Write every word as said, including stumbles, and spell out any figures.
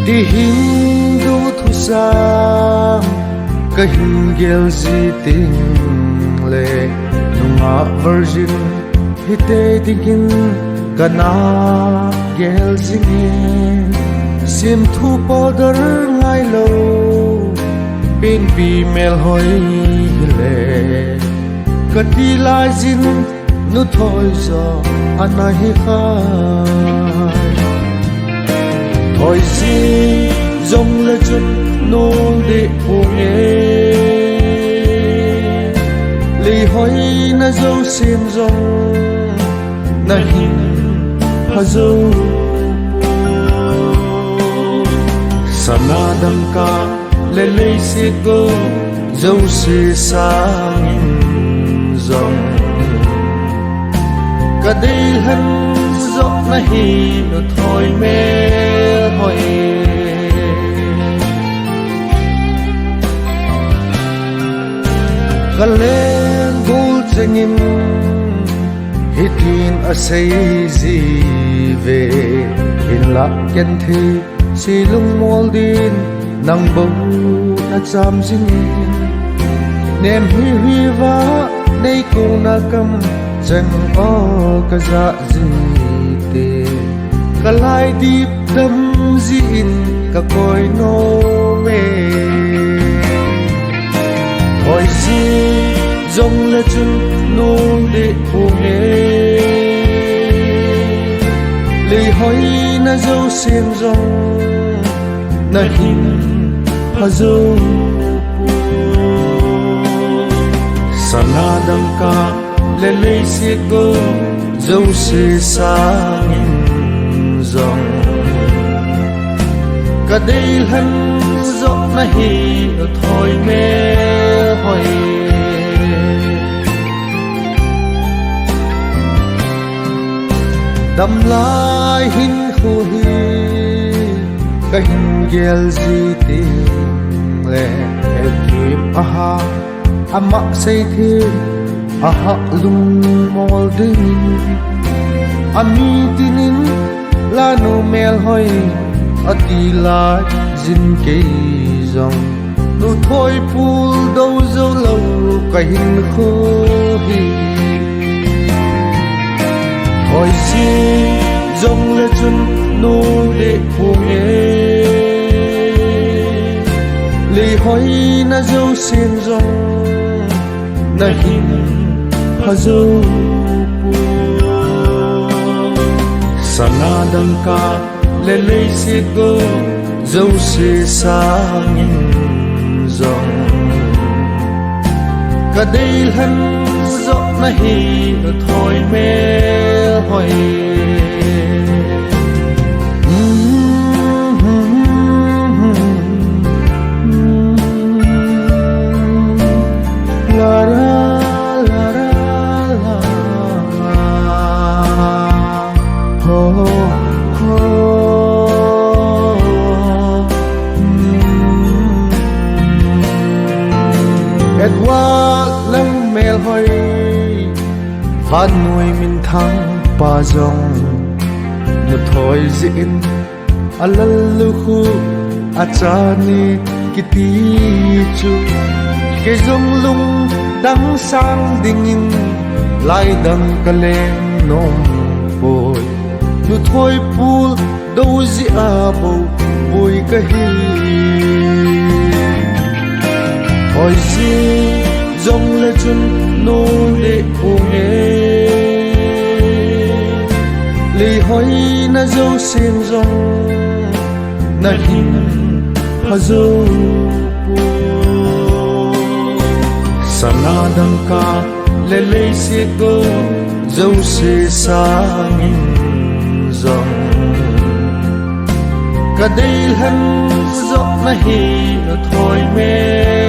Hiche Hindu thusang kahin gel ji teng le, nungah virgin hite dingin kana gel jingin, simthu powder ngailou, penpi melhoi hile, kati laijin nuthoi jo ana hi kha. Thoi ji jongle chun nung deh ponge, lei hoina jousen jong nahin pha jou poi. Sana dangka le leiset gou jouse sangin jong, kadei lhen joh nahi nuthoi melhoi. Kalenggol chengin hitin asei jiuve, hinlah ken thei se lungmol din nang bou nacham jingin, nem hiuva nei kouna kamcheng o kajah jite, kalaidip dam jin kakoi nome. Thoi ji jongle chun nung deh ponge, lei hoina jousen jong nahin pha jou poi. Sana dangka le leiset gou jouse sangin jong, kadei lhen joh nahi nuthoi melhoi. Damlai hinkho hi kahin gel ji teng le, hetthem ahah amah seithem ahah lungmol ding, ami tinin lanu melhoi ati laijin kei jong, nuthoi puldou joulou kahinkho hi. Thoi ji jongle chun nung deh ponge, lei hoina jousen jong nahin pha jou poi. Sana dangka le leiset gou jouse sangin jong, kadei lhen joh nahi nuthoi melhoi. La, la, la, la, la. Ho, ho. Hmm. Edward Langmelhoi, vannoi minthang pa jong, nuthoi jeh in alal lukhuh achani kiti chu, kei jong lungdang sang dingin lai dang kaleng nom poi. Nuthoi puldou jeh a bou boi kahi. Thoi ji jongle chun nung deh ponge, lei hoina jousen jong nahin pha jou poi. Sana dangka le leiset gou jouse sangin jong, kadei lhen joh nahi nuthoi melhoi.